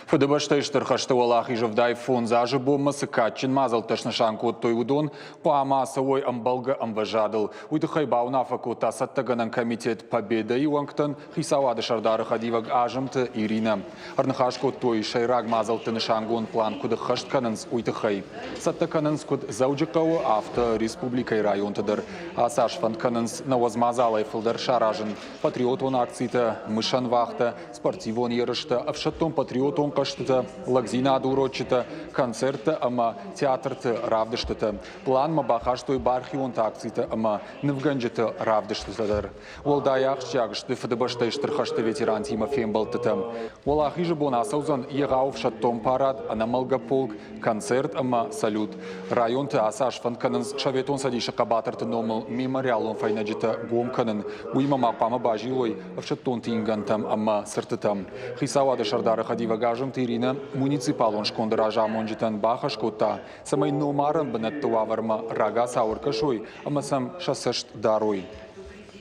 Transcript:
Фыдыбӕстӕйы Стыр хӕсты Уӕлахиз 75 азы бонмӕ цы кадджын мадзӕлттӕ снысан кодтой, уыдон хъуамӕ ацӕуой ӕмбӕлгӕ ӕмвӕзадыл. Уый тыххӕй бауынаффӕ кодта цӕттӕгӕнӕн комитет «Победа-йы уӕнгтӕн хицауады сӕрдары хӕдивӕг Азымты Иринӕ. Ӕрныхас кодтой, сӕйраг мадзӕлтты нысангонд план куыд ӕххӕст кӕнынц, уый тыххӕй. Цӕттӕ кӕнынц куыд Дзӕуджыхъӕуы, афтӕ республикӕйы районты дӕр. Ацы аз фӕнд кӕнынц 90 мадзалӕй фылдӕр саразын. Патриотон акцитӕ, мысӕн вахтӕ, спортивон ерыстӕ, ӕфсӕддон-патриотон хъӕзтытӕ, лӕгдзинады урочытӕ, концерттӕ ӕмӕ театрты равдыстытӕ. Планмӕ бахастой бархионты акцитӕ ӕмӕ нывгӕнджыты равдыстытӕ дӕр. Уӕлдай ахсджиаг сты Фыдыбӕстӕйы Стыр хӕсты ветерантимӕ фембӕлдтытӕ. Уӕлахизы бон ацӕудзӕн егъау ӕфсӕддон парад, ӕнӕмӕлгӕ полк, концерт ӕмӕ салют. Районты ацы аз фӕнд кӕнынц Советон Цӕдисы хъӕбатырты номыл мемориалон фӕйнӕджытӕ гом кӕнын. Уыимӕ ма хъуамӕ базилой ӕфсӕддонты ингӕнтӕм ӕмӕ цыртытӕм. Хицауады сӕрдары хӕдивӕг Азымты Иринӕ муниципалон сконды разамонджытӕн бахӕс кодта, цӕмӕй номарӕн бынӕтты уавӕрмӕ рагацау ӕркӕсой ӕмӕ сӕм сӕ цӕст дарой.